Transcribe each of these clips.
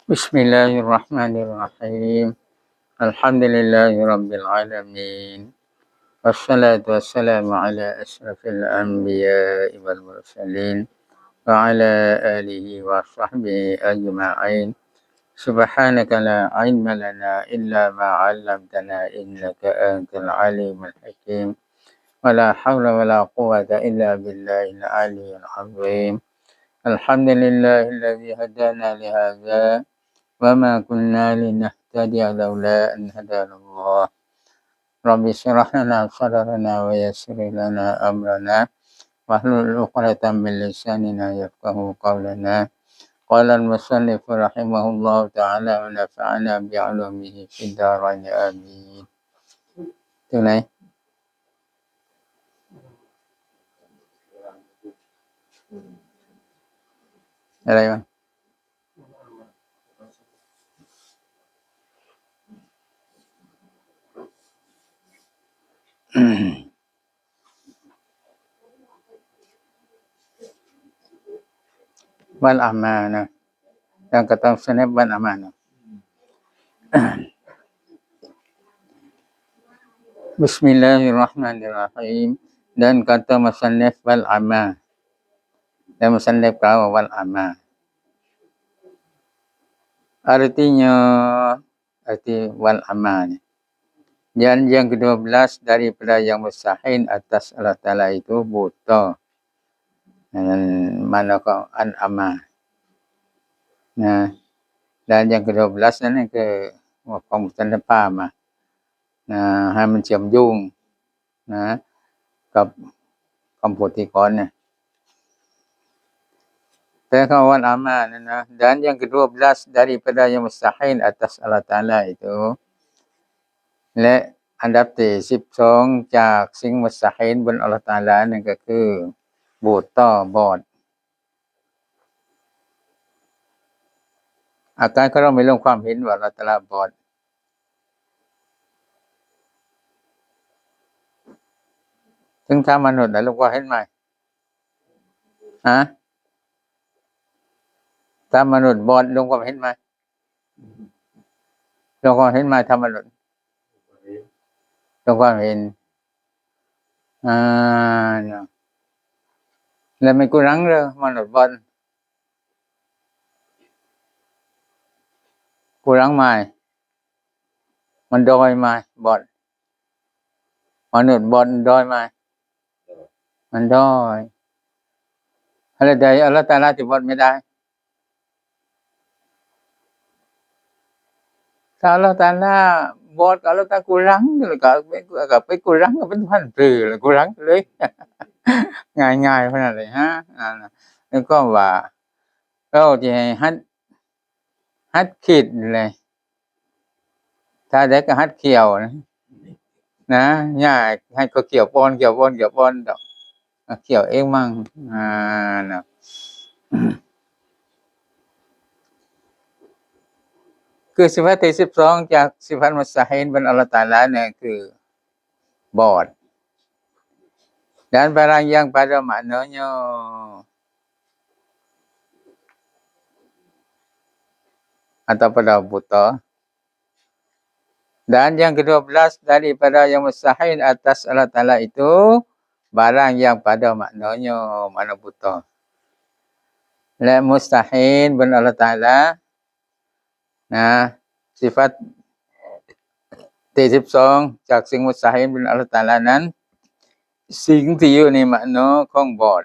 بسم الله الرحمن الرحيم. الحمد لله رب العالمين. والصلاة والسلام على أشرف الأنبياء والمرسلين وعلى آله وصحبه أجمعين. سبحانك لا علم لنا إلا ما علمتنا إنك أنت العليم الحكيم. ولا حول ولا قوة إلا بالله العلي العظيم. الحمد لله الذي هدانا لهذا وما كنا لنهتدي لولا أن هدانا الله. رب اشرح لنا صدرنا ويسر لنا أمرنا واحلل عقدة من لساننا يفقهوا قولنا. قال المصنف رحمه الله تعالى ونفعنا بعلومه في الدارين آمين. ເຖິງໃດ? ອະໄລວະ? ວັນອາມານະ ແລ້ວກໍຕ້ອງສະແນັບວັນອາມານະ. Bismillahirrahmanirrahim. Dan kata musannif wal ama. Dan musannif kata wal ama. Artinya, arti wal ama ni. Dan yang kedua belas daripada yang mustahil atas Allah Taala itu buta. Makna kata an ama. Nah, dan yang kedua belas ni ke, ຂອງ Mutanabba ມາ ໃຫ້ມັນເຊື່ອມໂຍງ ນະ ກັບຄຳໂພທິກອນນະ. ແຕ່ຄຳວ່າອາມານັ້ນນະ dan yang kedua belas daripada yang mustahil atas Allah Taala itu ແລະ ອັນດັບທີສິບສອງຈາກສິ່ງມຸດສະຮີນບົນອັລລາຮຕະອາລານັ້ນກໍຄືບູຕາ ບອດ. ອາການຂອງເຮົາມີລົງຄວາມເຫັນວ່າອັລລາຮຕະອາລາບອດ. ເຖິງຖາມມະນຸດນະ ລົງຄວາມເຫັນໃໝ່? ຮະ? ຖາມມະນຸດບອດ ລົງຄວາມເຫັນໃໝ່? ລົງຄວາມເຫັນໃໝ່ ຖາມມະນຸດ ລົງຄວາມເຫັນ. ອ່າ ເນາະ ແລ້ວແມ່ນກູຣັງເດີ ມະນຸດບອດ ກູຣັງໃໝ່ ມັນດອຍໃໝ່ ບອດ ມະນຸດບອດ ມັນດອຍໃໝ່ ມັນດອຍ. ແລ້ວໃດອັລລາຮຕະອາລາທີ່ບອດໄມ່ໄດ້? ຖ້າອັລລາຮຕະອາລາບອດ ກໍອັລລາຮຕະອາລາກູຣັງ ແລ້ວກໍ ກໍໄປກູຣັງ ກໍເປັນພັນປີແລ້ວ ກູຣັງເລີຍ ງ່າຍໆເທົ່ານັ້ນເລີຍ. ຮະ ອັນນັ້ນ ຄວາມວ່າ ເຮົາຈະໃຫ້ຫັດ ຫັດຄິດແຫຼະ. ຖ້າໄດ້ກໍຫັດຂຽວນະ ນະ ຢ່າໃຫ້ເຂົາຂຽວປ້ອນ ຂຽວປ້ອນ ຂຽວປ້ອນດອກ ຂຽວເອງມັ່ງ ອ່າ ນະ. ຄືສິບເອັດ ສິບສອງ ຈາກສິບເອັດ ມຸດສະຮີນ ເປັນອັລລາຮຕະອາລານີ້ຄື ບອດ. Dan barang yang pada maknanya atau pada buta. Dan yang kedua belas daripada yang mustahil atas Allah Taala itu barang yang pada maknanya, makna buta. ແລະ ມຸດສະຮີນ ເປັນອັລລາຮຕະອາລາ ນະ ສິບເອັດ ທີສິບສອງ ຈາກສິ່ງມຸດສະຮີນເປັນອັລລາຮຕະອາລານັ້ນ ສິ່ງທີ່ຢູ່ໃນມະໂນຂອງບອດ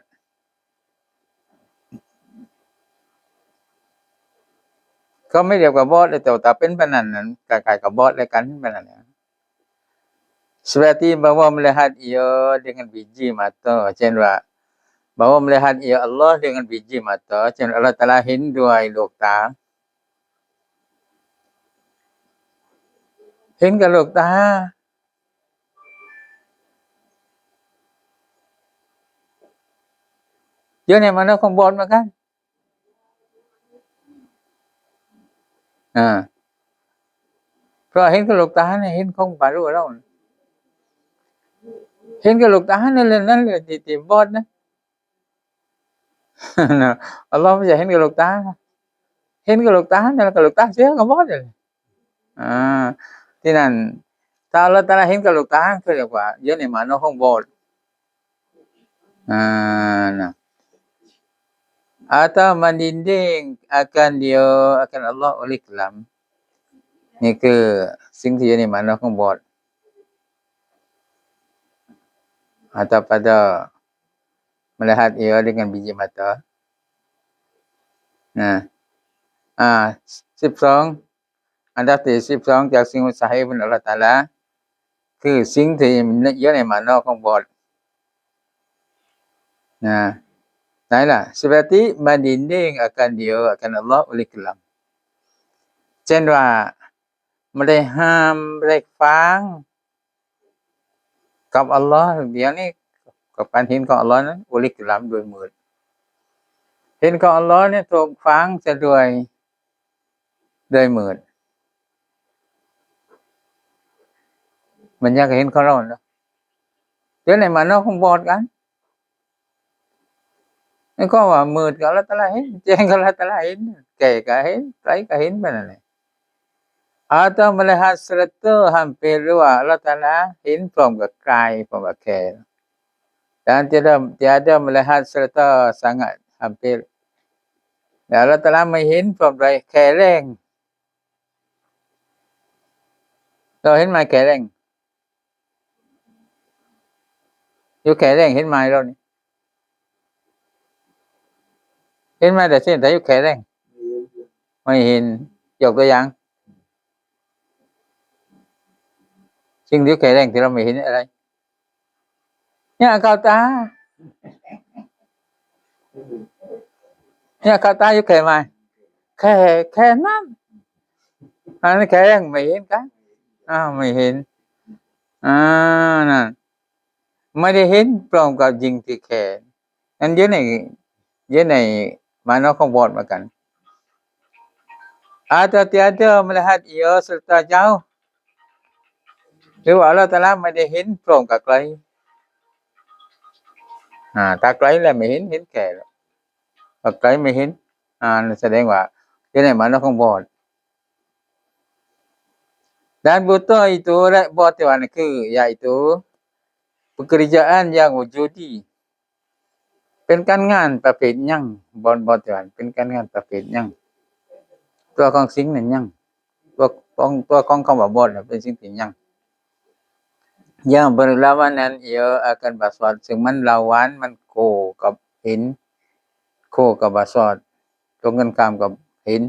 ກໍໄມ່ດຽວກັບບອດ ແລະ ຕົວຕາເປັນປານນັ້ນນັ້ນ ຄ້າຍໆກັບບອດແລ້ວກັນປານນັ້ນ. ເຊັ່ນວ່າ bahwa melihat ia dengan biji mata, ເຊັ່ນວ່າ bahwa melihat ia Allah dengan biji mata, ເຊັ່ນວ່າ ອັລລາຮຕະອາລາເຫັນດ້ວຍໂລກຕາ. ເຫັນກັບໂລກຕາ ຢູ່ໃນມະໂນຂອງບອດເໝືອນກັນ. ອາ ເພາະເຫັນກັບໂລກຕານີ້ ເຫັນຂອງບາລຸເຮົາ ເຫັນກັບໂລກຕານັ້ນແຫຼະ ນັ້ນແຫຼະທີ່ ທີ່ບອດນະ. ນະ ອັລລາຮ ມັນຈະເຫັນກັບໂລກຕາ ເຫັນກະໂຫຼກຕາ ເຫັນກະໂຫຼກຕາເສຍກະບອດ. ອ່າ ທີ່ນັ້ນ ຖ້າອັລລາຮຕະອາລາເຫັນກະໂຫຼກຕາ ເຂົາເອີ້ນວ່າຢູ່ໃນມານອກຂອງບອດ. ອ່າ ນະ atau merinding akan dia, akan Allah oleh kalam. ນີ້ຄືສິ່ງທີ່ຢູ່ໃນມານອກຂອງບອດ. Atau pada melihat ia dengan biji mata. ນະ ອ່າ ສິບສອງ ອັນດັບທີສິບສອງ ຈາກສິ່ງສະເຫດຂອງອັລລາຮຕະອາລາ ຄືສິ່ງທີ່ຢູ່ໃນມານອກຂອງບອດ. ນະ ໄດ້ລະ seperti merinding akan dia, akan Allah oleh kalam. ເຊັ່ນວ່າ ບໍ່ໄດ້ຫ້າມ ບໍ່ໄດ້ຂວາງກັບອັລລາຮ ດຽວນີ້ ກັບການເຫັນຂອງອັລລາຮນັ້ນ oleh kalam ດ້ວຍມືດ. ເຫັນຂອງອັລລາຮນີ້ຖືກຂວາງຊະດ້ວຍ ດ້ວຍມືດ. ມັນຢາກເຫັນຂອງເຮົາເນາະ ດຽວໃນມານອກຂອງບອດກັນ. ແລ້ວກໍວ່າມືດກໍອັລລາຮຕະອາລາເຫັນ ແຈ້ງກໍອັລລາຮຕະອາລາເຫັນ ແກ່ກໍເຫັນ ໄກກໍເຫັນ ແບບນັ້ນແຫຼະ. Atau melihat serta hampir ຫຼືວ່າອັລລາຮຕະອາລາເຫັນພ້ອມກັບໄກ ພ້ອມກັບແກ່. Dan tiada, tiada melihat serta sangat hampir. ແລ້ວອັລລາຮຕະອາລາມາເຫັນພ້ອມດ້ວຍແກ່ແລງ. ເຮົາເຫັນໄມ້ແກ່ແລງ ຢູ່ແກ່ແລງ ເຫັນໄມ້ເຮົານີ້ ເຫັນໄມ້ແຕ່ເຊັ່ນໃດຢູ່ແກ່ແລງ? ບໍ່ເຫັນ. ຍົກຕົວຢ່າງ ສິ່ງທີ່ຢູ່ແກ່ແລງທີ່ເຮົາບໍ່ເຫັນ ອະໄລ? ຍາເຂົ້າຕາ ຍາເຂົ້າຕາຢູ່ແກ່ໄມ້ ແຄ່ ແຄ່ນັ້ນ. ອັນແກ່ແລງບໍ່ເຫັນກະ ອ້າວ ບໍ່ເຫັນ. ອ່າ ນັ້ນ ບໍ່ໄດ້ເຫັນພ້ອມກັບສິ່ງທີ່ແຄ່. ອັນຢູ່ໃນ ຢູ່ໃນມານອກຂອງບອດເໝືອນກັນ. Atau tiada melihat ia serta jauh ຫຼືວ່າອັລລາຮຕະອາລາບໍ່ໄດ້ເຫັນພ້ອມກັບໄກ. ອ່າ ຖ້າໄກແລ້ວບໍ່ເຫັນ ເຫັນແກ່ແລ້ວ ຖ້າໄກບໍ່ເຫັນ. ອ່າ ສະແດງວ່າຢູ່ໃນມານອກຂອງບອດ. Dan buta itu ແລະ ບອດທີ່ວ່ານັ້ນຄື yaitu pekerjaan yang wujudi ເປັນການງານປະເພດຍັງ. ບອດ ບອດທີ່ວ່າເປັນການງານປະເພດຍັງ ຕົວຂອງສິ່ງນັ້ນຍັງ ຕົວຂອງ ຕົວຂອງຄຳວ່າບອດເປັນສິ່ງທີ່ຍັງ. Yang berlawanan ia akan basar ເຊິ່ງມັນລາວານ ມັນໂຄ້ກັບເຫັນ ໂຄ້ກັບບາຊອດ ຕົງກັນຂ້າມກັບເຫັນ.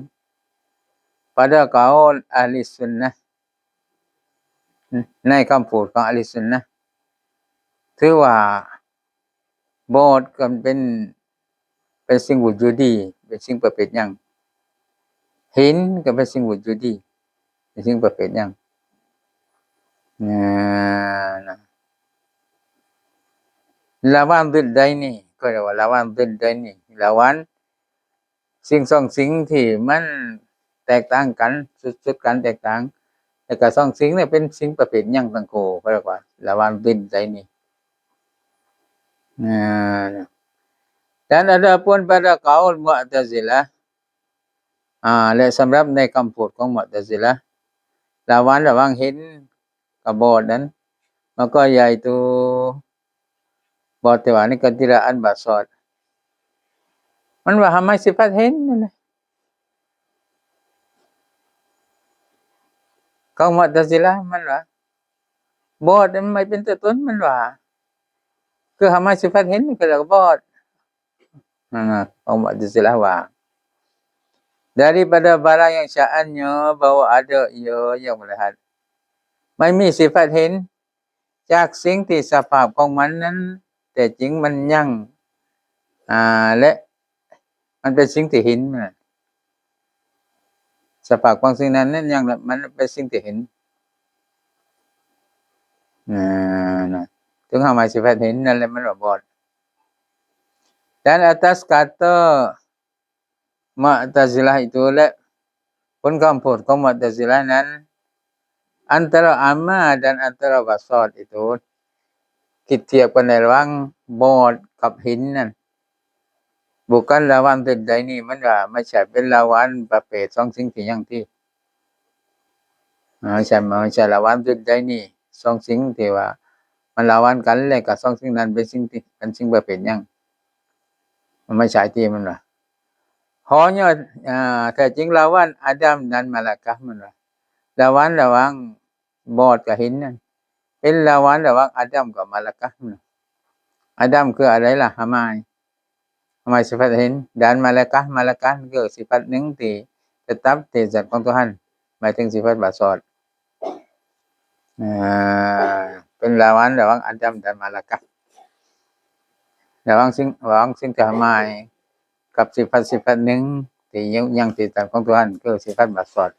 Pada qaul ahli sunnah ໃນຄຳພູດຂອງອາລີຊຸນນະ ຖືວ່າບອດກໍເປັນ ເປັນສິ່ງວຸດຈູດີ ເປັນສິ່ງປະເພດຍັງ ເຫັນກໍເປັນສິ່ງວຸດຈູດີ ເປັນສິ່ງປະເພດຍັງ. ລາວານດິດໄດນີ້ ກໍເອີ້ນວ່າລາວານດິດໄດນີ້ ລາວານ ສິ່ງສອງສິ່ງທີ່ມັນແຕກຕ່າງກັນ ສຸດ ສຸດການແຕກຕ່າງ ແລ້ວກໍສອງສິ່ງນີ້ເປັນສິ່ງປະເພດຍັງທັງຄູ່ ເຂົາເອີ້ນວ່າລາວານດິດໄດນີ້. ອາ Dan adapun pada qaul Mu'tazilah ອາ ແລະ ສຳລັບໃນຄຳພູດຂອງ Mu'tazilah ລາວານລະຫວ່າງເຫັນກັບບອດນັ້ນ maka yaitu ບອດທີ່ວ່ານີ້ກໍ tiraan basar ມັນວ່າຫາໄມ້ສິພັດເຫັນນັ້ນແຫຼະ ຂອງ Mu'tazilah ມັນວ່າ ບອດມັນໄມ່ເປັນຕົວຕົນ ມັນວ່າ ຄືຫາໄມ້ສິພັດເຫັນກໍເລີຍບອດ ນັ້ນນະ ຂອງ Mu'tazilah ວ່າ daripada barang yang sya'annya bahwa ada ia yang melihat ໄມ່ມີສິພັດເຫັນ ຈາກສິ່ງທີ່ສະພາບຂອງມັນນັ້ນແທ້ຈິງມັນຍັງ ອາ ແລະ ມັນເປັນສິ່ງທີ່ເຫັນ ສະພາບຂອງສິ່ງນັ້ນນັ້ນຍັງ ແລະ ມັນເປັນສິ່ງທີ່ເຫັນ ອາ ນະ ເຖິງຫາໄມ້ສິພັດເຫັນນັ້ນແຫຼະ ມັນວ່າບອດ. Dan atas kata Mu'tazilah itu ແລະ ຜົນຄຳພູດຂອງ Mu'tazilah ນັ້ນ antara ama dan antara basar itu ຄິດທຽບກັນໃນລະຫວ່າງບອດກັບເຫັນນັ້ນ ບຸກກັນລະຫວ່າງດິດໃດນີ້ ມັນວ່າ ມັນຈະເປັນລະຫວ່າງປະເພດສອງສິ່ງທີ່ຍັງທີ່ ເອີ ໃຊ່ ມັນຈະລະຫວ່າງດິດໃດນີ້ ສອງສິ່ງທີ່ວ່າມັນລະຫວ່າງກັນ ແລະກໍສອງສິ່ງນັ້ນເປັນສິ່ງທີ່ ເປັນສິ່ງປະເພດຍັງ ມັນໃຊ້ທີ່ມັນວ່າ ຫໍຍອດ ອາ ແທ້ຈິງລະຫວ່າງອາດຳ ແລະ ມະລາກະ ມັນວ່າ ລະຫວ່າງ ລະຫວ່າງ ບອດກັບຫີນນັ້ນ ເປັນລະຫວ່າງລະຫວ່າງອາດຳກັບມະລາກະ. ອາດຳຄືອະໄລລະ? ຮະມາຍ. ຮະມາຍສິຟັດເຫັນ. ແລະ ມະລາກະ, ມະລາກະຄືສິຟັດໜຶ່ງທີ່ປະທັບທີ່ສັດຂອງຕົວຫັ້ນ ໝາຍເຖິງສິຟັດບາສອດ. ເປັນລະຫວ່າງລະຫວ່າງອາດຳ ແລະ ມະລາກະ ລະຫວ່າງສິ່ງ ລະຫວ່າງສິ່ງທີ່ຮະມາຍ ກັບສິຟັດ ສິຟັດໜຶ່ງທີ່ຍັງ ຍັງຕິດຕາມຂອງຕົວຫັ້ນ ຄືສິຟັດບາສອດ.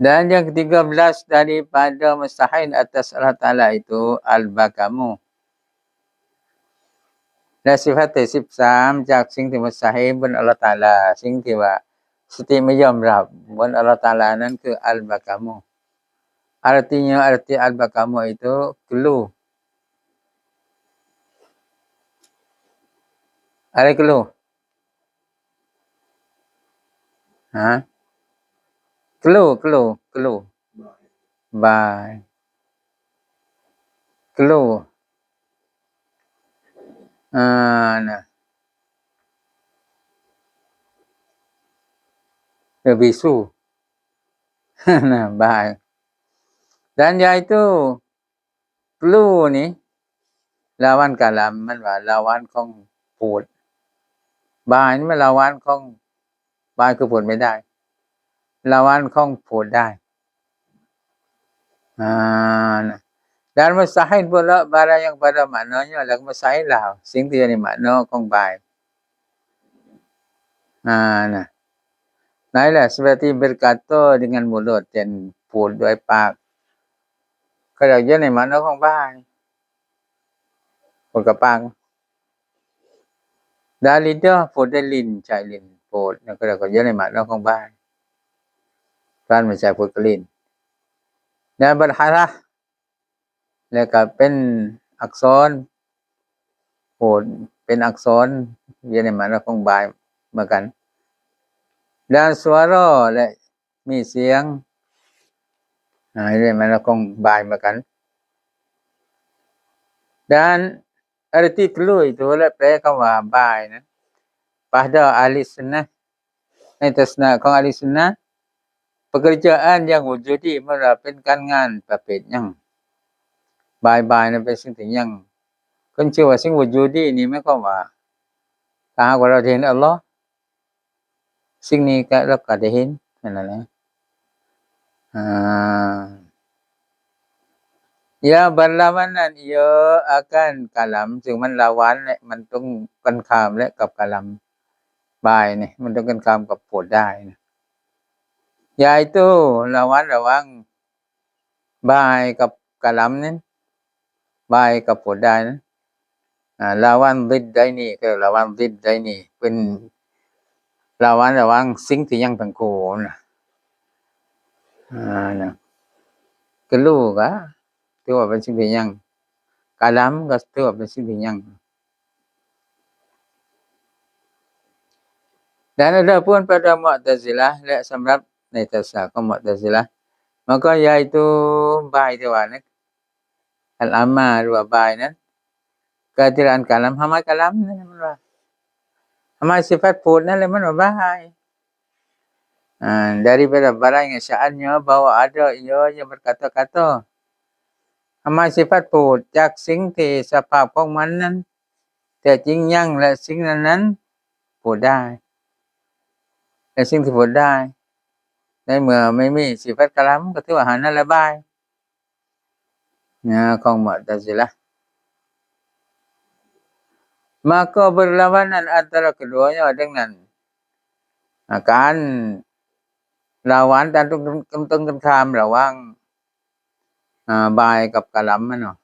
ແລະ ຢ່າງທີ່ກຳລັດ daripada mustahil atas Allah Ta'ala itu al-bakamu. ແລະ ສິຟັດທີສິບສາມ ຈາກສິ່ງທີ່ມຸສຕາຮີນບົນອັລລອຮຕະອາລາ ສິ່ງທີ່ວ່າສະຕິໄມ່ຍອມຮັບບົນອັລລອຮຕະອາລານັ້ນຄື al-bakamu. Artinya, arti al-bakamu itu clue. Ada clue? Ha? Clue, clue, clue. Bye. Clue. ອ່າ ນະ ເອີ ບີຊູ ນະ ບາຍ. ດັນຍາຍຕູ ກລູນີ້ ລາວານກາລາມ ມັນວ່າລາວານຂອງພູດ. ບາຍນີ້ມັນລາວານຂອງ ບາຍຄືພູດໄມ່ໄດ້ ລາວານຂອງພູດໄດ້. ອ່າ ນະ ດານມຸສຕາຮີນ ພວກລະບາຣາຍັງປະດາມານອຍ ແລະ ມຸສຕາຮີນລາວ ສິ່ງທີ່ຢູ່ໃນມານອຂອງບາຍ. ອ່າ ນະ ໃນລະສະເວຕິເບກາໂຕ ດິງກັນມູໂລດ ເຊັ່ນ ພູດດ້ວຍປາກ ເຂົາເຈົ້າຢູ່ໃນມານອຂອງບາຍ ພູດກັບປາກ. ດາລິດໂຕ ພູດດ້ວຍລີ້ນ ໃຊ້ລີ້ນ ພູດ ແລ້ວເຂົາເຈົ້າກໍຢູ່ໃນມານອຂອງບາຍ ການມາໃຊ້ພູດກັບລີ້ນ. ແລະ ບັດຮາຣະ ແລະ ກໍເປັນອັກສອນ ໂອ ເປັນອັກສອນຢູ່ໃນມານະຂອງບາຍເໝືອນກັນ. ແລະ ສວະຣໍ ແລະ ມີສຽງ ອາ ຢູ່ໃນມານະຂອງບາຍເໝືອນກັນ. ແລະ ອາລິຕິກລູ ໂຕ ແລະ ແປຄຳວ່າບາຍນັ້ນ ປະເດັນອາລິສຸນນະ ໃນທັດສະນະຂອງອາລິສຸນນະ ປະກິລິຍາອັນຍັງວະຈູດີ ມັນວ່າເປັນການງານປະເພດຍັງ. ບາຍ ບາຍນັ້ນເປັນສິ່ງທີ່ຍັງ ຂຶ້ນຊື່ວ່າສິ່ງວະຈູດີນີ້ ໝາຍຄວາມວ່າ ຖ້າຫາກວ່າເຮົາໄດ້ເຫັນອັລລອຮ ສິ່ງນີ້ກໍ ເຮົາກໍໄດ້ເຫັນ ນັ້ນແຫຼະ. ອ່າ Ya, berlawanan ia akan kalam, ຊຶ່ງມັນລາວານ ແລະ ມັນຕົງກັນຂ້າມ ແລະ ກັບກາລຳ. ບາຍນີ້ມັນຕົງກັນຂ້າມກັບພູດໄດ້ນະ. Yaitu ລາວານລະຫວ່າງບາຍກັບກາລຳນັ້ນ ບາຍກັບພູດໄດ້ນັ້ນ ອາ ລາວານດິດໄດນີ້ ຄືລາວານດິດໄດນີ້ ເປັນລາວານລະຫວ່າງສິ່ງທີ່ຍັງທັງຄູ່ນະ. ອາ ນະ ກະລູກະ ຖືວ່າເປັນສິ່ງທີ່ຍັງ ກາລຳກໍຖືວ່າເປັນສິ່ງທີ່ຍັງ. ແລະ ໃນເລື່ອງພວກບັນດາມຸອະຕະຊິລະ ແລະ ສຳລັບໃນທັດສະນະຂອງມຸອະຕະຊິລະ ມັນກໍ yaitu ບາຍທີ່ວ່ານັ້ນ al-ama ຫຼືວ່າບາຍນັ້ນ kehadiran kalam, ຮະມາຍກາລຳນັ້ນ ມັນວ່າ ຮະມາຍສິຟັດພູດນັ້ນແຫຼະ ມັນວ່າບາຍ. ອາ daripada barang yang sya'annya bahwa ada ia yang berkata-kata. ຮະມາຍສິຟັດພູດ ຈາກສິ່ງທີ່ສະພາບຂອງມັນນັ້ນ ແທ້ຈິງຍັງ ແລະ ສິ່ງນັ້ນນັ້ນພູດໄດ້ ແລະ ສິ່ງທີ່ພູດໄດ້ ໃນເມື່ອໄມ່ມີສິຟັດກາລຳ ກໍຖືວ່າຫັ້ນນັ້ນລະບາຍ ນະ ຂອງມຸອະຕະຊິລະ. Maka berlawanan antara keduanya, ດັ່ງນັ້ນ ອາ ການລາວານ ການຕົງ ຕົງກັນຂ້າມລະຫວ່າງ ອາ ບາຍກັບກາລຳຫັ້ນເນາະ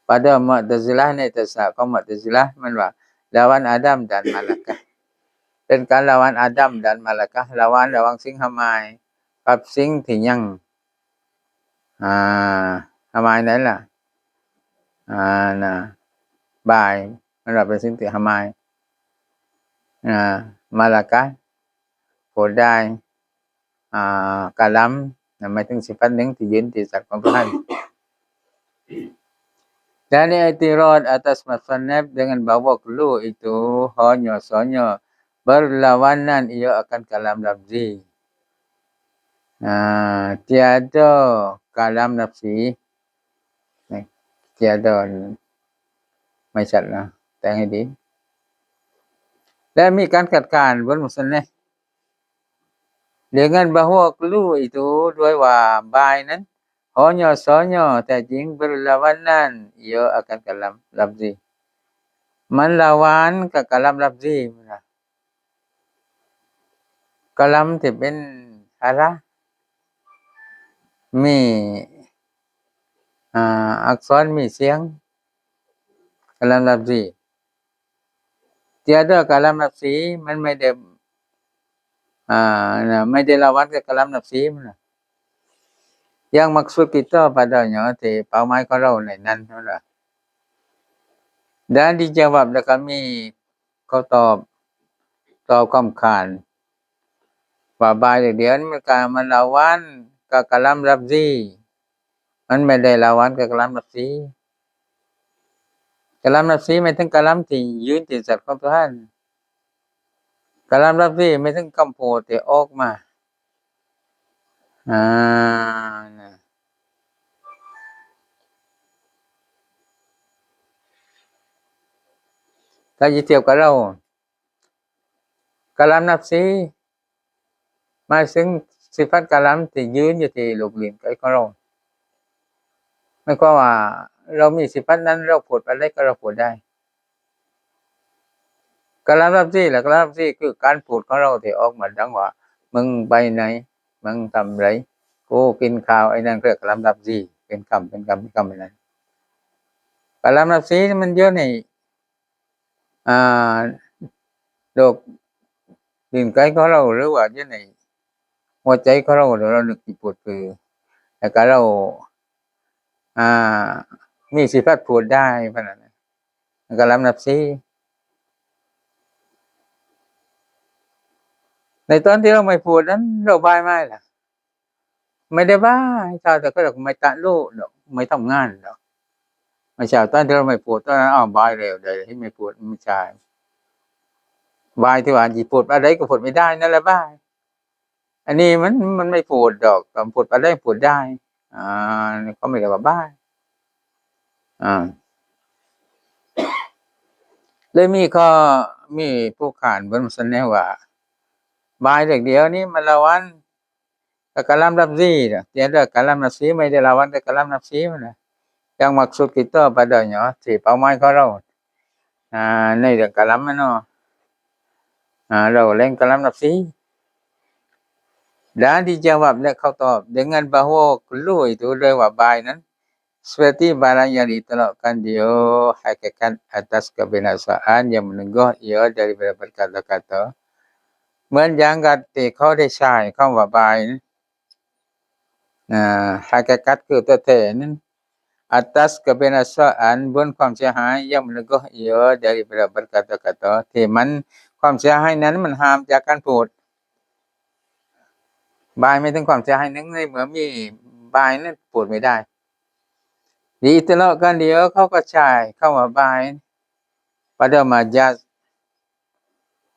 ປະເດັນມຸອະຕະຊິລະ ໃນທັດສະນະຂອງມຸອະຕະຊິລະ ມັນວ່າລາວານອາດຳ ແລະ ມະລາກະ ເປັນການລາວານອາດຳ ແລະ ມະລາກະ ລາວານລະຫວ່າງສິ່ງຮະມາຍກັບສິ່ງທີ່ຍັງ ອາ ຮະມາຍນັ້ນລະ ອາ ນະ ບາຍ ມັນວ່າເປັນສິ່ງທີ່ຫ້າມໝາຍ. ອາ ມາລາການ ໂພດາຍ ອາ ກາລຳ ນັ້ນໝາຍເຖິງສິບເອັດໜຶ່ງທີ່ຢືນທີ່ສັດຂອງຕົວຫັ້ນ. Dan i'tirad atas musannif dengan bahwa kullu itu hanya saja berlawanan ia akan kalam lafzi. ອາ tiada kalam lafzi. ນະ tiada ໄມ່ຊັດນະ ແຕ່ງໃຫ້ດີ. ແລະ ມີການຄັດຄ້ານບົນມຸສະນະ dengan bahwa kullu itu ດ້ວຍວ່າບາຍນັ້ນ hanya saja ແທ້ຈິງ berlawanan ia akan kalam lafzi ມັນລາວານກັບກາລຳລາຟຊີ. ກາລຳທີ່ເປັນອາຣາ ມີ ອາ ອັກສອນ ມີສຽງ ກາລຳລາຟຊີ. Tiada kalam lafzi ມັນໄມ່ໄດ້ ອາ ນະ ໄມ່ໄດ້ລາວານກັບກາລຳລາຟຊີ ມັນນະ yang maksud kita padanya ທີ່ເປົ້າໝາຍຂອງເຮົາໃນນັ້ນ ເຮົານະ. Dan dijawab ແລ້ວກໍມີ ເຂົາຕອບ ຕອບຄຳຄ້ານວ່າບາຍດຽວນີ້ມັນກະ ມັນລາວານກັບກາລຳລາຟຊີ ມັນແມ່ນໄດ້ລາວານກັບກາລຳລາຟຊີ. ກາລຳລາຟຊີໝາຍເຖິງກາລຳທີ່ຢືນຕິດສັດຂອງຕົວຫັ້ນ. ກາລຳລາຟຊີໝາຍເຖິງຄຳພູດທີ່ອອກມາ. ອາ ນະ ຖ້າຈະທຽບກັບລາວ ກາລຳນັບສີ ໝາຍເຖິງສິບເອັດກາລຳທີ່ຢືນຢູ່ທີ່ລູກຕີນໄກຂອງລາວ. ໝາຍຄວາມວ່າລາວມີສິບເອັດນັ້ນ ລາວພູດປານໃດກໍລາວພູດໄດ້. ກາລຳນັບສີ ແລະ ກາລຳນັບສີຄືການພູດຂອງລາວທີ່ອອກມາດັງວ່າ ມຶງໄປໃນ ມຶງທຳໄລ ກູກິນຂ້າວ ໄອ້ນັ້ນເອີ້ນກາລຳນັບສີ ເປັນຄຳ ເປັນຄຳ ເປັນຄຳ ເປັນນັ້ນ. ກາລຳນັບສີມັນຢູ່ໃນ ອ່າ ໂລກຕີນໄກຂອງລາວ ຫຼືວ່າຢູ່ໃນຫົວໃຈຂອງລາວ ລາວນຶກຊິພູດຄື ແລ້ວກໍລາວ ອ່າ ມີສິບເອັດພູດໄດ້ປານນັ້ນ ກາລຳນັບສີ. ໃນຕອນທີ່ລາວໄມ່ພູດນັ້ນ ລາວບາຍໄມ້ລະ ໄມ່ໄດ້ບາຍ ຊາວຕະກະດອກໄມ້ຕະໂລດອກ ໄມ້ທຳງານດອກ. ມາຊາວຕອນທີ່ລາວໄມ່ພູດຕອນນັ້ນ ອ້າວ ບາຍແລ້ວ ໄດ້ເຫັນໄມ້ພູດ ໄມ່ໃຊ່ ບາຍທີ່ວ່າຊິພູດອັນໃດກໍພູດໄມ່ໄດ້ນັ້ນລະບາຍ. ອັນນີ້ມັນ ມັນໄມ່ພູດດອກ ກຳພູດອັນໃດພູດໄດ້ ອ່າ ນີ້ກໍໄມ່ໄດ້ວ່າບາຍ ອ່າ ເລີຍມີຂໍ້ ມີຜູ້ຂານເພິ່ນສະເໜີວ່າ ບາຍເລື່ອງດຽວນີ້ມັນລາວັນ ກະກາລຳລັບຊີ ຕຽນເລື່ອງກາລຳລັບຊີ ໄມ່ໄດ້ລາວັນແຕ່ກາລຳລັບຊີມັນນະ ຍັງມັກສຸດກິໂຕປະເດີຍ ທີ່ເປົ້າໝາຍຂອງລາວ ອ່າ ໃນເລື່ອງກາລຳແມ່ນເນາະ ອ່າ ລາວແລ່ນກາລຳລັບຊີ. ດານທີ່ຈະວັບ ແລະ ເຂົາຕອບ dengan bahwa kullu itu ໂດຍວ່າບາຍນັ້ນ seperti barang yang diitlaqkan dia hakikat atas kebinasaan yang menegah ia daripada berkata-kata ເໝືອນຢ່າງກັບທີ່ເຂົາໄດ້ໃຊ້ຄຳວ່າບາຍ ອ່າ hakikat ຄືຕົວແທ້ນັ້ນ atas kebinasaan ບົນຄວາມເສຍຫາຍ yang menegah ia daripada berkata-kata ທີ່ມັນ ຄວາມເສຍຫາຍນັ້ນມັນຫ້າມຈາກການພູດ. ບາຍໝາຍເຖິງຄວາມເສຍຫາຍໜຶ່ງ ໃນເມື່ອມີບາຍນັ້ນພູດໄມ່ໄດ້. Diitlaqkan dia ເຂົາກໍໃຊ້ຄຳວ່າບາຍ pada majaz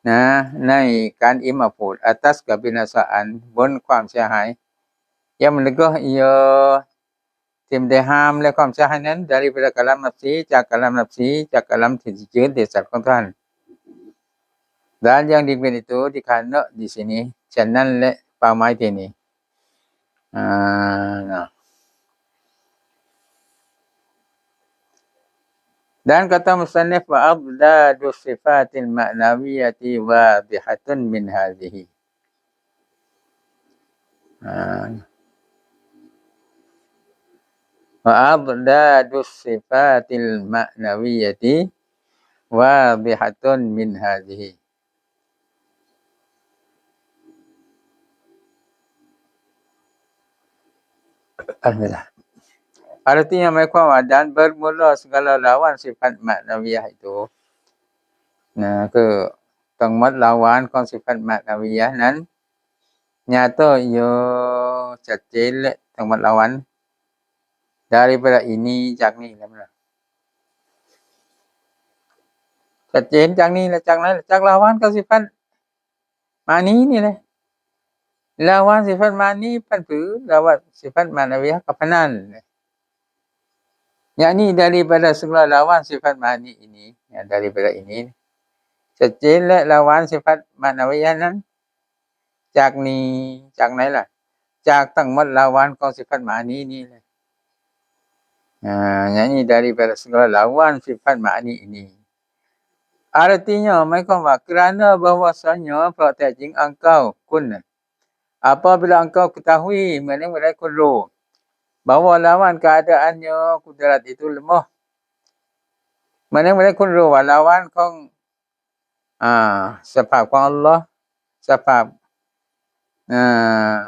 ນະ ໃນການອິງມາພູດ atas kebinasaan ບົນຄວາມເສຍຫາຍ yang menegah ia ທີ່ໄດ້ຫ້າມ ແລະ ຄວາມເສຍຫາຍນັ້ນ daripada kalam nafsi ຈາກກາລຳນັບສີ ຈາກກາລຳທີ່ຈະຈືນທີ່ສັດຂອງທ່ານ dan yang demikian itu dikenal di sini ເຊັ່ນນັ້ນແຫຼະ ເປົ້າໝາຍທີ່ນີ້ ອ່າ ເນາະ dan kata musannif wa adadu sifatil ma'nawiyati wadihatun min hadhihi. ອ່າ wa adadu sifatil ma'nawiyati wadihatun min hadhihi. ອັນເວລາ ອາຣະຕິຍະໝາຍຄວາມວ່າ dan bermula segala lawan sifat ma'nawiyah itu. ນະ ຄືທັງໝົດລາວານຂອງສິບຟັດມານາວິຍະນັ້ນ nyata ia ຊັດເຈນ ແລະ ທັງໝົດລາວານ daripada ini ຈາກນີ້ແຫຼະ ຊັດເຈນຈາກນີ້ແຫຼະ ຈາກນັ້ນ ຈາກລາວານຂອງສິບຟັດ ມານີນີ້ແຫຼະ ລາວານສິບຟັດມານີພັນຜື ລາວານສິບຟັດມານາວິຍະກໍພັນນັ້ນແຫຼະ ຍານີ daripada segala lawan sifat ma'ani ini, ya, daripada ini ຊັດເຈນ ແລະ ລາວານສິບຟັດມານາວິຍະນັ້ນ ຈາກນີ້ ຈາກໃນລະ? ຈາກທັງໝົດລາວານຂອງສິບຟັດມານີນີ້ແຫຼະ ຍານີ daripada segala lawan sifat ma'ani ini. Artinya ໝາຍຄວາມວ່າ kerana bahwasanya ເພາະແທ້ຈິງ engkau ຄຸນ apabila engkau ketahui ເມື່ອໜຶ່ງເມື່ອໃດຄຸນຮູ້ bahwa lawan keadaannya kudrat itu lemah ເມື່ອໜຶ່ງເມື່ອໃດຄຸນຮູ້ວ່າລາວານຂອງ ອາ ສະພາບຂອງອັລລອຮ ສະພາບ ອາ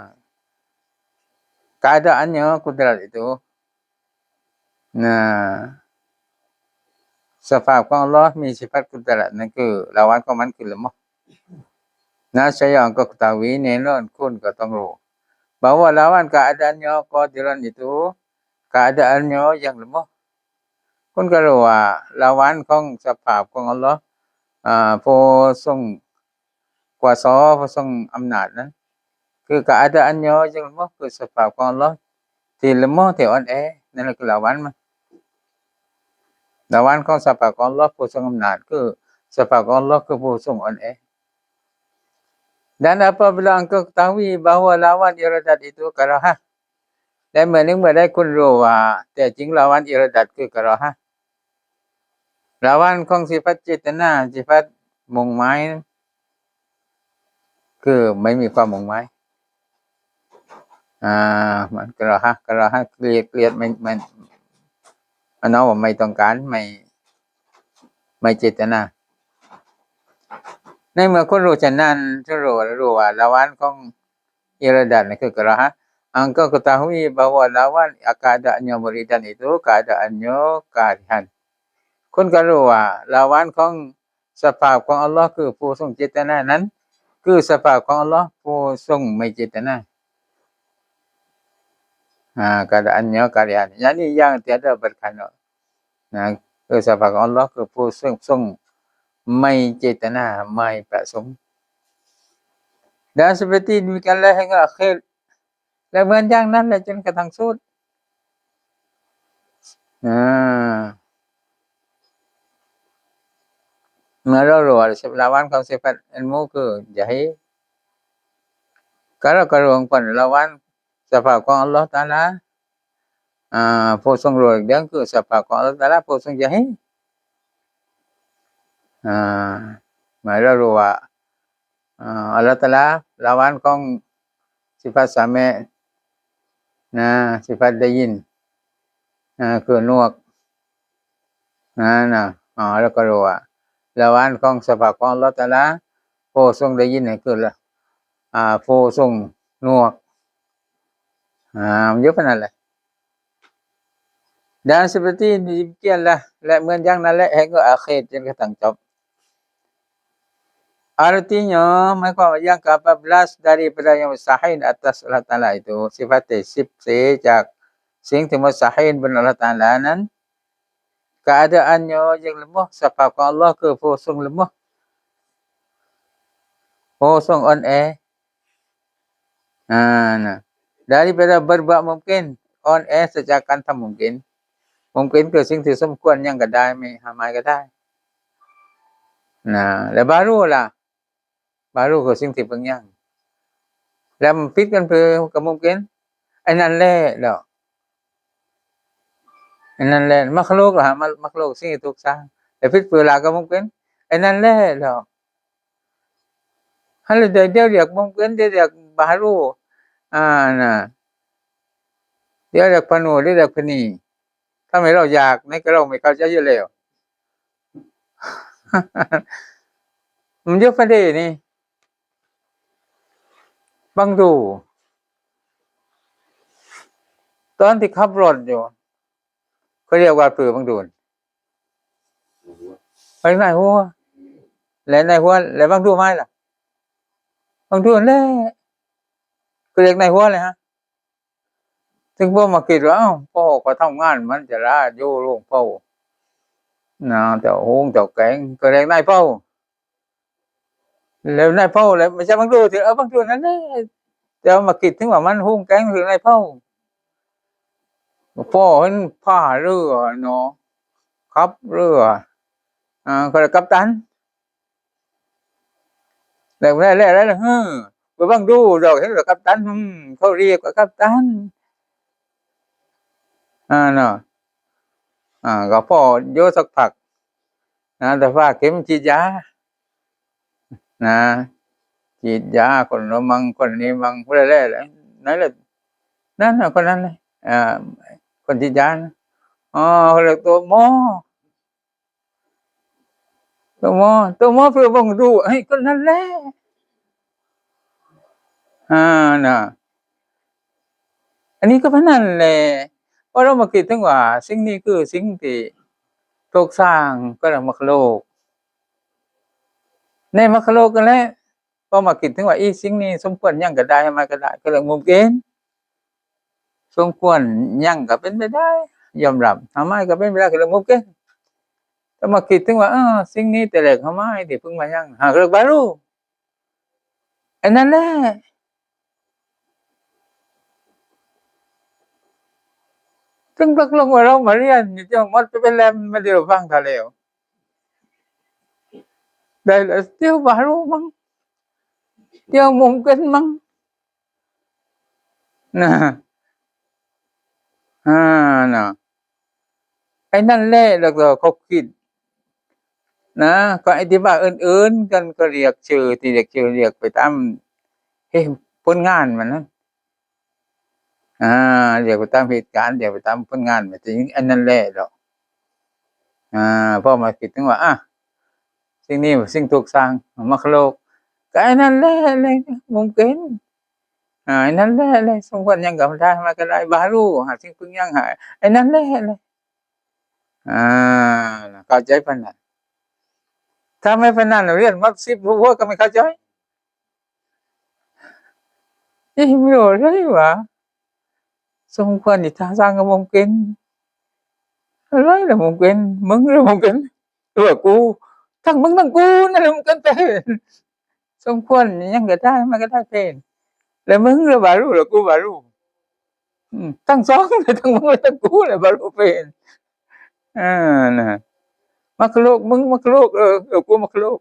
keadaannya kudrat itu ນະ ສະພາບຂອງອັລລອຮມີສິບ kudrat ນັ້ນຄືລາວານຂອງມັນຄືລະໝໍ niscaya engkau ketahui ແນ່ນອນ ຄຸນກໍຕ້ອງຮູ້ bahwa lawan keadaannya qadiran itu keadaannya yang lemah ຄຸນກໍຮູ້ວ່າລາວານຂອງສະພາບຂອງອັລລອຮ ອາ ຜູ້ຊົງ ກວາສາ ຜູ້ຊົງອຳນາດນັ້ນ ຄື keadaannya yang lemah ຄືສະພາບຂອງອັລລອຮທີ່ລະເມີ ທີ່ອ່ອນແອ ນັ້ນແຫຼະຄືລາວານມັນ ລາວານຂອງສະພາບຂອງອັລລອຮຜູ້ຊົງອຳນາດ ຄືສະພາບຂອງອັລລອຮຄືຜູ້ຊົງອ່ອນແອ dan apabila engkau ketahui bahwa lawan iradat itu karahah ແລະ ເມື່ອໜຶ່ງເມື່ອໃດຄຸນຮູ້ວ່າແທ້ຈິງລາວານອິຣະດັດຄືກະຣາຮະ ລາວານຂອງສິບຟັດເຈດຕະນາ ສິບຟັດມຸ່ງໝາຍ ຄືໄມ່ມີຄວາມມຸ່ງໝາຍ ອາ ມັນກະຣາຮະ ກະຣາຮະ ເກລີຍດ ເກລີຍດ ໄມ່ ໄມ່ ມັນເອົາວ່າໄມ່ຕ້ອງການ ໄມ່ ໄມ່ເຈດຕະນາ ໃນເມື່ອຄົນຮູ້ເຊັ່ນນັ້ນ ຄົນຮູ້ ຮູ້ວ່າລາວານຂອງ iradat ນັ້ນຄືກະຣາຮະ engkau ketahui bahwa lawan keadaannya muridan itu keadaannya karihan ຄົນກໍຮູ້ວ່າລາວານຂອງສະພາບຂອງອັລລອຮຄືຜູ້ຊົງເຈດຕະນານັ້ນ ຄືສະພາບຂອງອັລລອຮຜູ້ຊົງໄມ່ເຈດຕະນາ ອາ keadaannya karihan ຍານີ້ຢ່າງ tiada berkehendak ນະ ຄືສະພາບຂອງອັລລອຮຄືຜູ້ຊົງ ຊົງໄມ່ເຈດຕະນາ ໄມ່ປະສົງ dan seperti demikianlah hingga akhir ແລະ ເໝືອນຢ່າງນັ້ນແຫຼະຈົນກະທັງສຸດ ອາ ເມື່ອເຮົາຮູ້ລາວານຂອງສິບຟັດ ilmu ຄືຢາຮີ ກະລະກະລວງເພິ່ນລາວານສະພາບຂອງອັລລອຮຕະອາລາ ອາ ຜູ້ຊົງໂລກເດີມຄືສະພາບຂອງອັລລອຮຕະອາລາຜູ້ຊົງຢາຮີ ອາ ເມື່ອເຮົາຮູ້ວ່າ ອາ ອັລລອຮຕະອາລາລາວານຂອງສິບຟັດສະເມະ ນະ ສິບຟັດໄດ້ຍິນ ນະ ຄືນົກ ນະ ນະ ອາ ແລ້ວກໍຮູ້ວ່າລາວານຂອງສະພາບຂອງອັລລອຮຕະອາລາຜູ້ຊົງໄດ້ຍິນ ຄື ອາ ຜູ້ຊົງນົກ ອາ ມັນຢູ່ປານນັ້ນແຫຼະ dan seperti demikianlah ແລະ ເໝືອນຢ່າງນັ້ນແຫຼະ hingga akhir ຈົນກະທັງຈົບ artinya ໝາຍຄວາມວ່າຢ່າງກະປາບລັດ daripada yang mustahil atas Allah Ta'ala itu ສິບຟັດທີ່ສິບເສຈາກສິ່ງທີ່ມຸດຕະຮີນບົນອັລລອຮຕະອາລານັ້ນ keadaannya yang lemah ສະພາບຂອງອັລລອຮຄືຜູ້ຊົງລະເມີ ຜູ້ຊົງອ່ອນແອ ອາ ນະ daripada berbuat mungkin ອ່ອນແອເສຈາກການທຳມຸມກິນ ມຸມກິນຄືສິ່ງທີ່ສົມຄວນຫຍັງກໍໄດ້ ໄມ່ຫາມາຍກໍໄດ້ ນະ ແລະ baru ລະ baru ຄືສິ່ງທີ່ເພິ່ງຍັງ ແລະ ຜິດກັນຄືກັບມຸມກິນ ອັນນັ້ນແຫຼະດອກ ອັນນັ້ນແຫຼະ makhluk ລະ ມະ makhluk ສິ່ງທີ່ຖືກສ້າງ ແລະ ຜິດຄືລະກັບມຸມກິນ ອັນນັ້ນແຫຼະດອກ ຫັ້ນລະ ດຽວ ດຽວຮຽກມຸມກິນ ດຽວຮຽກ baru ອາ ນະ ດຽວຮຽກ penuh ດຽວຮຽກ penuh ທຳໃຫ້ເຮົາຢາກ ໃນກະເຮົາໄມ່ເຂົ້າໃຈຢູ່ແລ້ວ ມັນຢູ່ປະເດນີ້ ບັງດູ ຕອນທີ່ຂັບລົດຢູ່ ເຂົາເອີ້ນວ່າເປືອກບັກດູນ ເອີ້ນນາຍຫົວ ແລະນາຍຫົວ ແລະບັກດູນມາລະ ບັກດູນແຫຼະ ເຂົາເອີ້ນນາຍຫົວແຫຼະຮະ. ເຖິງພວກມາຄິດວ່າ ເອົ້າ ພໍ່ກໍທຳງານມັນຈະລາຢູ່ໂຮງເຜົານະ ເຈົ້າໂຮງເຈົ້າແກງ ກໍເອີ້ນນາຍເຜົາ ແລ້ວນາຍເຜົາແລ້ວ ມັນຈະບັກດູນ ເອີ ບັກດູນນັ້ນແຫຼະ ແຕ່ວ່າມາຄິດເຖິງວ່າມັນໂຮງແກງ ຄືນາຍເຜົາ ພໍ່ເຫັນພາເຮືອເນາະ ຂັບເຮືອ ອ່າ ເຂົາເອີ້ນກັບຕັນ ແລ້ວ ແລ້ວ ແລ້ວ ແລ້ວ ເອີ ບໍ່ບັກດູນດອກ ເຫັນແລ້ວກັບຕັນ ອືມ ເຂົາເອີ້ນວ່າກັບຕັນ ອ່າ ເນາະ ອ່າ ກໍພໍຢູ່ສັກພັກນະ ແຕ່ວ່າເຂັມສີດຢານະ ສີດຢາ ຄົນນັ້ນມັ່ງ ຄົນນີ້ມັ່ງ ຜູ້ໃດແຫຼະ ນັ້ນແຫຼະ ນັ້ນນະ ຄົນນັ້ນແຫຼະ ອ່າ ຄົນສີດຢານະ ອໍ ເຂົາເອີ້ນໂຕໝໍ ໂຕໝໍ ໂຕໝໍເພື່ອບັກດູນ ເອີ ຄົນນັ້ນແຫຼະ ອ່າ ນະ ອັນນີ້ກໍປານນັ້ນແຫຼະ ເພາະເຮົາມາຄິດເຖິງວ່າສິ່ງນີ້ຄືສິ່ງທີ່ຕົກສ້າງ ກໍນຳມັກໂລກ ໃນມັກໂລກນັ້ນແຫຼະ ເພາະມາຄິດເຖິງວ່າ ອີ ສິ່ງນີ້ສົມຄວນຫຍັງກໍໄດ້ ຫາມາກໍໄດ້ ກໍເລື່ອງມຸມເກນ ສົມຄວນຫຍັງກໍເປັນໄປໄດ້ ຍອມຮັບ ຫາມາກໍເປັນໄປໄດ້ ກໍເລື່ອງມຸມເກນ ແຕ່ມາຄິດເຖິງວ່າ ເອີ ສິ່ງນີ້ແຕ່ແລກຫາມາທີ່ເພິ່ງມາຫຍັງ ຫາກໍເລື່ອງບາລູ ອັນນັ້ນແຫຼະ ເຖິງຕົກລົງວ່າເຮົາມາຮຽນຢູ່ ຈັ່ງໝົດໄປແລ້ວ ມາດຽວຟັງຖ້າແລ້ວ ໄດ້ລະ ດຽວບາລູມັ່ງ ດຽວມຸມເກນມັ່ງ ນະ ອ່າ ນະ ໄອ້ນັ້ນແຫຼະ ແລ້ວກໍເຂົາຄິດນະ ກໍອະທິບາຍອື່ນໆກັນ ກໍລຽກຊື່ ທີ່ລຽກຊື່ ລຽກໄປຕາມ ເອີ ຜົນງານມັນນະ ອ່າ ລຽກໄປຕາມເຫດການ ລຽກໄປຕາມຜົນງານ ມັນຈະ ອັນນັ້ນແຫຼະດອກ ອ່າ ເພາະມາຄິດເຖິງວ່າ ອ່າ ສິ່ງນີ້ສິ່ງຖືກສ້າງ ມັກໂລກ ກໍອັນນັ້ນແຫຼະ ແຫຼະ ມຸມເກນ ອ່າ ອັນນັ້ນແຫຼະ ແຫຼະ ສົມຄວນຫຍັງກໍໄດ້ ຫາມາກໍໄດ້ ບາລູ ຫາສິ່ງເພິ່ງຫຍັງ ຫາ ອັນນັ້ນແຫຼະ ແຫຼະ ອ່າ ເຂົ້າໃຈປານນັ້ນ ຖ້າແມ່ນປານນັ້ນ ຮຽນມາສິບຫົວກໍແມ່ນເຂົ້າໃຈ ອີ່ ບໍ່ໄດ້ວ່າ ສົມຄວນທີ່ທາງສ້າງກໍບໍ່ເປັນ ອະໄລລະບໍ່ເປັນ ມຶງລະບໍ່ເປັນ ຕົວະກູ ທັງມຶງທັງກູນັ້ນລະບໍ່ເປັນ ສົມຄວນຫຍັງກໍໄດ້ ມັນກໍໄດ້ເປັນ ລະມຶງລະບາລູ ລະກູບາລູ ອືມ ທັງສອງ ທັງມຶງທັງກູລະບາລູເປັນ ເອີ ນະ ມັກໂລກ ມຶງມັກໂລກ ເອີ ເອີ ກູມັກໂລກ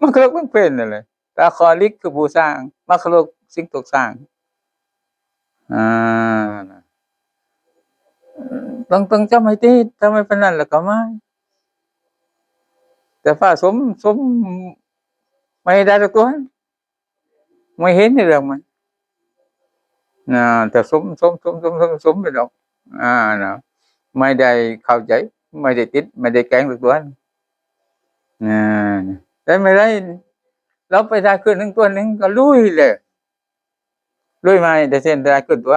ມັກໂລກມັນເປັນນັ້ນແຫຼະ ຕາຄອລິກຄືຜູ້ສ້າງ ມັກໂລກສິ່ງຕົກສ້າງ ອ່າ ຕ້ອງ ຕ້ອງຈຳໃຫ້ຕິດ ຈຳໄວ້ປານນັ້ນແລ້ວກໍມາ ແຕ່ຟ້າສົມ ສົມ ໄມ່ໄດ້ຈັກຕົວ ໄມ່ເຫັນໃນເລື່ອງມັນ ນະ ແຕ່ສົມ ສົມ ສົມ ສົມ ສົມ ສົມໄປດອກ ອ່າ ນະ ໄມ່ໄດ້ເຂົ້າໃຈ ໄມ່ໄດ້ຕິດ ໄມ່ໄດ້ແກງຈັກຕົວ ນະ ແຕ່ໄມ່ໄດ້ ລາວໄປໄດ້ຂຶ້ນໜຶ່ງຕົວໜຶ່ງກໍລຸຍແລ້ວ ລຸຍມາໄດ້ເຊັ່ນໄດ້ຂຶ້ນຕົວ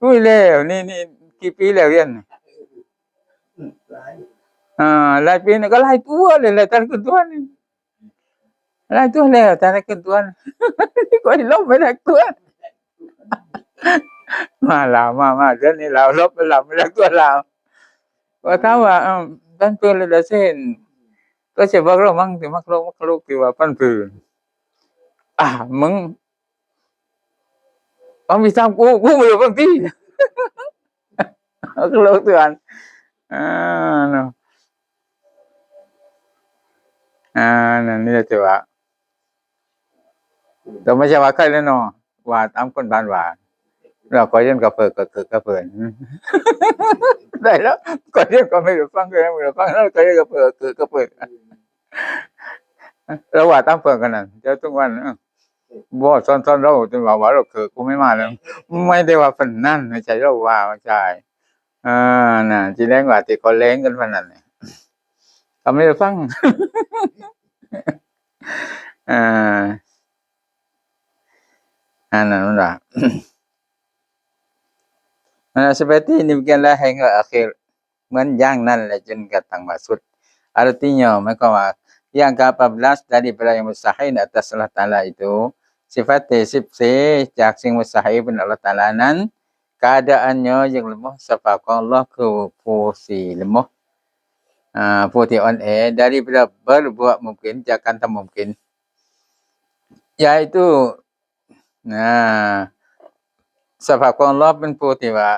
ລຸຍແລ້ວ ນີ້ ນີ້ ກີ່ປີແລ້ວຮຽນ ອ່າ ຫຼາຍປີນີ້ກໍຫຼາຍຕົວເລີຍ ຫຼາຍຕົວນີ້ ຫຼາຍຕົວແລ້ວ ຕາຍແລ້ວຂຶ້ນຕົວ ຂ້ອຍລົບໄປຫຼາຍຕົວ ມາລາວ ມາ ມາ ເດືອນນີ້ລາວລົບໄປລາວ ໄປຫຼາຍຕົວລາວ ວ່າຖາມວ່າ ເອີ ປັນປືນແລ້ວເຊັ່ນ ກໍຊິບອກລາວມັງ ຊິມັກໂລກ ມັກໂລກ ທີ່ວ່າປັນປືນ ອ່າ ມຶງ ເອົາມີສາມກູ ກູບໍ່ຮູ້ບາງທີ ໂລກເຖື່ອນ ອ່າ ເນາະ ອ່າ ນັ້ນນີ້ແຫຼະ ຖືວ່າ ແຕ່ມັນຈະວ່າໄຄແລ້ວເນາະ ວ່າຕາມຄົນບ້ານວ່າ ແລ້ວຂ້ອຍເຮັດກະເພີກ ກະເຄີກກະເພີນ ໄດ້ແລ້ວ ຂ້ອຍເຮັດກໍໄມ່ໄດ້ຟັງ ກໍຍັງບໍ່ໄດ້ຟັງ ແລ້ວຂ້ອຍເຮັດກະເພີກ ກະເຄີກກະເພີນ ລາວວ່າຕາມເພິ່ນກັນນັ້ນ ແຕ່ທຸກວັນ ເອີ ບໍ່ ສອນ ສອນລາວຈົນວ່າ ວ່າລາວຄືກູແມ່ນມາແລ້ວ ໄມ່ໄດ້ວ່າປານນັ້ນ ໃນໃຈລາວວ່າ ໃຈ ເອີ ນະ ທີ່ແລງວ່າ ທີ່ເຂົາແລງກັນປານນັ້ນ ກໍໄມ່ໄດ້ຟັງ ເອີ ອັນນັ້ນມັນວ່າ ເອີ Nah, seperti demikianlah hingga akhir. ເໝືອນຢ່າງນັ້ນແຫຼະ ຈົນກະທັງວ່າສຸດ. Artinya, ໝາຍຄວາມວ່າ yang ka pablas daripada yang mustahil atas Allah Ta'ala itu, sifat ສິບສີ່ ຈາກສິ່ງມຸສຕາຮີນເປັນອັລລາຮຕະອາລານັ້ນ keadaannya yang lemah, ສະພາບຂອງອັລລາຮຄືຜູ້ທີ່ລະໝົດ ອາ ຜູ້ທີ່ອ່ອນແອ daripada berbuat mungkin, ຈາກການທຳມຸມກິນ yaitu ນະ ສະພາບຂອງອັລລາຮເປັນຜູ້ທີ່ວ່າ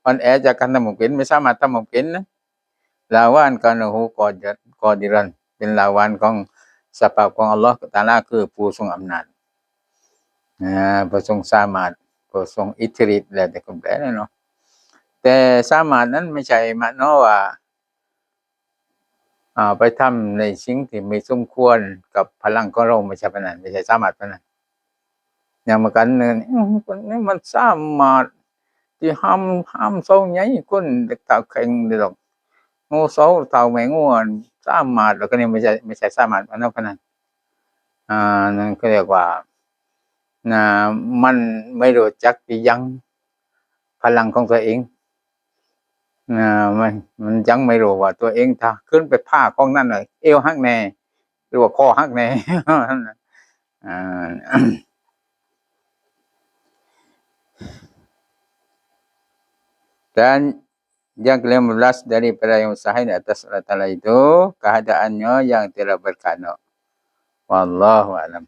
ອ່ອນແອຈາກການທຳມຸມກິນ ບໍ່ສາມາດທຳມຸມກິນ lawan kaunuhu qadiran, ເປັນລາວານຂອງສະພາບຂອງອັລລາຮຕະອາລາ ຄືຜູ້ຊົງອຳນາດ ນະ ຜູ້ຊົງສາມາດ ຜູ້ຊົງອິດທິລິດ ແລ້ວແຕ່ຄົນແປເນາະ. ແຕ່ສາມາດນັ້ນບໍ່ໃຊ່ມາໂນວ່າ ອ່າ ໄປທຳໃນສິ່ງທີ່ບໍ່ສົມຄວນກັບພະລັງຂອງເຮົາ ບໍ່ໃຊ່ປານນັ້ນ ບໍ່ໃຊ່ສາມາດປານນັ້ນ. ຢ່າງເໝືອນກັນ ນີ້ ຄົນນີ້ມັນສາມາດທີ່ຫ້າມ ຫ້າມເສົາໃຫຍ່ ຄົນຕາແຂງນີ້ດອກ ງູເສົາ ເຕົ່າແມ່ງູ ສາມາດ ແລ້ວກໍນີ້ບໍ່ໃຊ່ ບໍ່ໃຊ່ສາມາດປານນັ້ນ ອ່າ ນັ້ນເຂົາຮຽກວ່າ ນະ ມັນບໍ່ຮູ້ຈັກທີ່ຍັງພະລັງຂອງຕົວເອງ. ນະ ມັນ ມັນຍັງບໍ່ຮູ້ວ່າຕົວເອງ ຖ້າຂຶ້ນໄປຜ່າຂອງນັ້ນ ເອວຫັກແດ່ ຫຼືວ່າຄໍຫັກແດ່ ອ່າ dan yang kelima belas daripada yang mustahil atas Allah Ta'ala itu keadaannya yang tidak berkada. Wallahu a'lam.